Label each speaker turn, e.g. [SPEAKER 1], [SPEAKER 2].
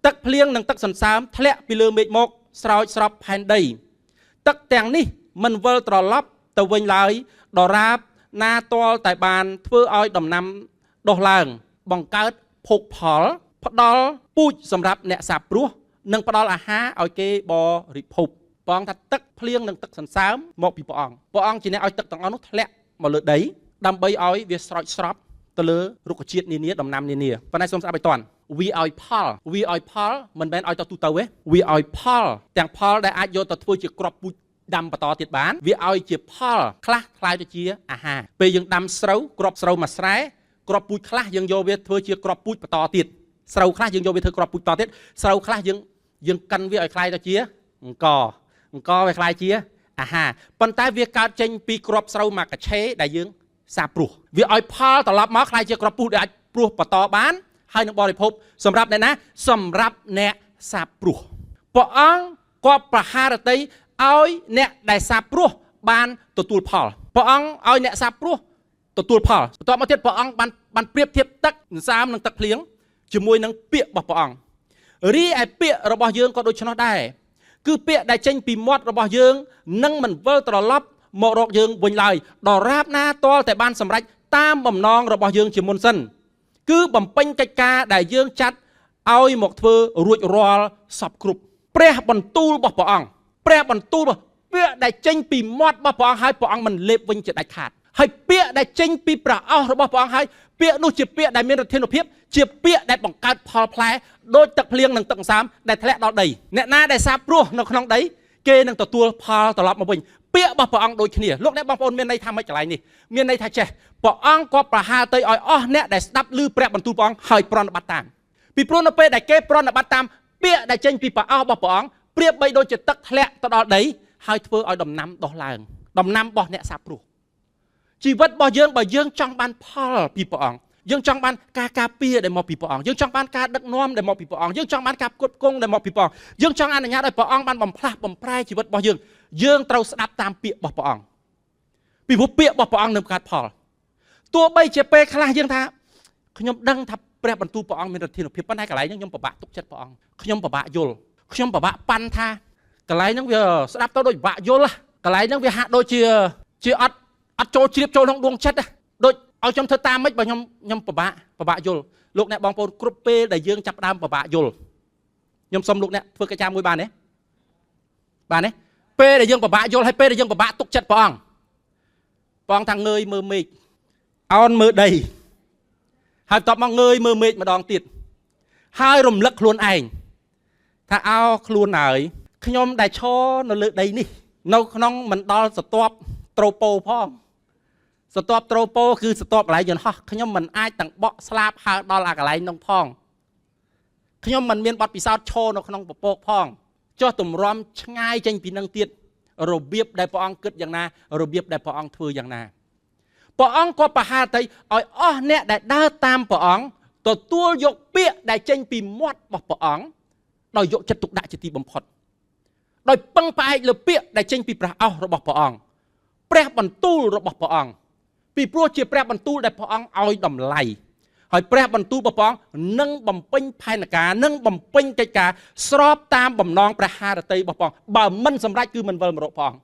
[SPEAKER 1] ទឹកភ្លៀងនិងទឹកសន្សើមធ្លាក់ពីលើមេឃមកស្រោចស្រពផែនដីទឹកទាំងនេះមិនវិលត្រឡប់ទៅវិញឡើយដរាបណាទាល់តែបានធ្វើឲ្យដំណាំដុះឡើង បង្កើតភោគផល ផ្ដល់ពូជសម្រាប់អ្នកសាបព្រោះនិងផ្ដល់អាហារឲ្យគេបរិភោគព្រះអង្គថាទឹកភ្លៀងនិងទឹកសន្សើមមកពីព្រះអង្គព្រះអង្គជាអ្នកឲ្យទឹកទាំងអស់នោះធ្លាក់មកលើដីដើម្បីឲ្យវាស្រោចស្រពទៅលើរុក្ខជាតិនានាដំណាំនានាប៉ុន្តែសូមស្ដាប់ឲ្យតាន់វាឲ្យផលវាឲ្យផលមិនមែនឲ្យទៅទូទៅទេវាឲ្យផលទាំងផលដែលអាចយកទៅធ្វើជាគ្រាប់ពូជដាំបន្តទៀតបានវាឲ្យជាផលខ្លះក្លាយទៅជាអាហារពេលយើងដាំស្រូវគ្រាប់ស្រូវមួយស្រែគ្រាប់ពូជខ្លះយើងយកវាធ្វើជាគ្រាប់ពូជបន្តទៀតស្រូវខ្លះយើងយកវាធ្វើគ្រាប់ពូជបន្តទៀតស្រូវខ្លះយើងយើងកិនវាឲ្យក្លាយទៅជាអង្ករអង្ករវាក្លាយជាអាហារប៉ុន្តែវាកើតចេញពីគ្រាប់ស្រូវមួយកឆេដែលយើងសាបព្រោះវាឲ្យផលត្រឡប់មកក្លាយជាគ្រាប់ពូជដែលអាចព្រោះបន្តបានហើយនឹងបរិភោគសម្រាប់អ្នកណាសម្រាប់អ្នកសាបព្រោះព្រះអង្គក៏ប្រហារតីឲ្យអ្នកដែលសាបព្រោះបានទទួលផលព្រះអង្គឲ្យអ្នកសាបព្រោះទទួលផលបន្ទាប់មកទៀតព្រះអង្គបានបានប្រៀបធៀបទឹកសន្សើមនិងទឹកភ្លៀងជាមួយនឹងពាក្យរបស់ព្រះអង្គរីឯពាក្យរបស់យើងក៏ដូច្នោះដែរគឺពាក្យដែលចេញពីមាត់របស់យើងនឹងមិនវិលត្រឡប់មករកយើងវិញឡើយដរាបណាទាល់តែបានសម្រេចតាមបំណងរបស់យើងជាមុនសិនគឺបំពេញកិច្ចការដែលយើងចាត់ឲ្យមកធ្វើរួចរាល់សពគ្រប់ព្រះបន្ទូលរបស់ព្រះអង្គព្រះបន្ទូលរបស់ពាក្យដែលចេញពីមាត់របស់ព្រះអង្គហើយព្រះអង្គមិនលេបវិញជាដាច់ខាតហើយពាក្យដែលចេញពីព្រះឱស្ឋរបស់ព្រះអង្គហើយពាក្យនោះជាពាក្យដែលមានឫទ្ធានុភាពជាពាក្យដែលបង្កើតផលផ្លែដូចទឹកភ្លៀងនិងទឹកអន្សើមដែលធ្លាក់ដល់ដីអ្នកណាដែលសាបព្រោះនៅក្នុងដីគេនឹងទទួលផលត្រឡប់មកវិញពាក្យរបស់ព្រះអង្គដូចគ្នាលោកអ្នកបងប្អូនមានន័យថាម៉េចកន្លែងនេះមានន័យថាចេះព្រះអង្គក៏ប្រហារទៅឲ្យអស់អ្នកដែលស្ដាប់ឮព្រះបន្ទូលព្រះអង្គហើយប្រណិប័តតាមពីព្រោះនៅពេលដែលគេប្រណិប័តតាមពាក្យដែលចេញពីព្រះឱស្ឋរបស់ព្រះអង្គប្រៀបបីដូចជាទឹកធ្លាក់ទៅដល់ដីហើយធ្វើឲ្យដំណាំដុះឡើងដំណាំរបស់អ្នកសាបព្រោះជីវិតរបស់យើងបើយើងចង់បានផលពីព្រះអង្គយើងចង់បានការការពារដែលមកពីព្រះអង្គយើងចង់បានការដឹកនាំដែលមកពីព្រះអង្គយើងចង់បានការផ្គត់ផ្គង់ដែលមកពីព្រះអង្គយើងចង់អនុញ្ញាតឲ្យព្រះអង្គបានបំផ្លាស់បំប្រែជីវិតរបស់យើងយើងត្រូវស្ដាប់តាមពាក្យរបស់ព្រះអង្គពីព្រោះពាក្យរបស់ព្រះអង្គនឹងកើតផលទោះបីជាពេលខ្លះយើងថាខ្ញុំដឹងថាព្រះបន្ទូលព្រះអង្គមានឫទ្ធានុភាពប៉ុន្តែកន្លែងហ្នឹងខ្ញុំពិបាកទុកចិត្តព្រះអង្គខ្ញុំពិបាកយល់ខ្ញុំពិបាកប៉ាន់ថាកន្លែងហ្នឹងវាស្ដាប់ទៅដូចពិបាកយល់កន្លែងហ្នឹងវាហាក់ដូចជាជាអត់អត់ចូលជ្រាបចូលក្នុងដួងចិត្តដូចឲ្យខ្ញុំធ្វើតាមម៉េចបើខ្ញុំខ្ញុំពិបាកពិបាកយល់លោកអ្នកបងប្អូនគ្រប់ពេលដែលយើងចាប់ដើមពិបាកយល់ខ្ញុំសូមលោកអ្នកធ្វើកិច្ចការមួយបានទេបានទេពេលដែលយើងពិបាកយល់ហើយពេលដែលយើងពិបាកទុកចិត្តព្រះអង្គព្រះអង្គថាងើយមើលមេឃអោនមើលដីហើយតបមកងើយមើលមេឃម្ដងទៀតហើយរំលឹកខ្លួនឯងថាអោខ្លួនហើយខ្ញុំដែលឈរនៅលើដីនេះនៅក្នុងមិនដល់សន្ទាប់ត្រូប៉ូផងសន្ទាប់ត្រូប៉ូគឺសន្ទាប់កន្លែងយន្តហោះខ្ញុំមិនអាចទាំងបក់ស្លាបហើរដល់អាកន្លែងនោះផងខ្ញុំមិនមានបទពិសោធន៍ឈរនៅក្នុងពពកផងចុះទម្រាំឆ្ងាយចេញពីនឹងទៀតរបៀបដែលព្រះអង្គគិតយ៉ាងណារបៀបដែលព្រះអង្គធ្វើយ៉ាងណាព្រះអង្គក៏ប្រហារទៅឲ្យអស់អ្នកដែលដើរតាមព្រះអង្គទទួលយកពាក្យដែលចេញពីមាត់របស់ព្រះអង្គដោយយកចិត្តទុកដាក់ជាទីបំផុតដោយពឹងផ្អែកលើពាក្យដែលចេញពីព្រះឱស្ឋរបស់ព្រះអង្គព្រះបន្ទូលរបស់ព្រះអង្គពីព្រោះជាព្រះបន្ទូលដែលព្រះអង្គឲ្យតម្លៃហើយព្រះបន្ទូលរបស់ព្រះអង្គនឹងបំពេញផែនការនឹងបំពេញកិច្ចការស្របតាមបំណងព្រះハរតីរបស់ព្រះអង្គបើមិនសម្រេចគឺមិនវិលមករកព្រះអង្គ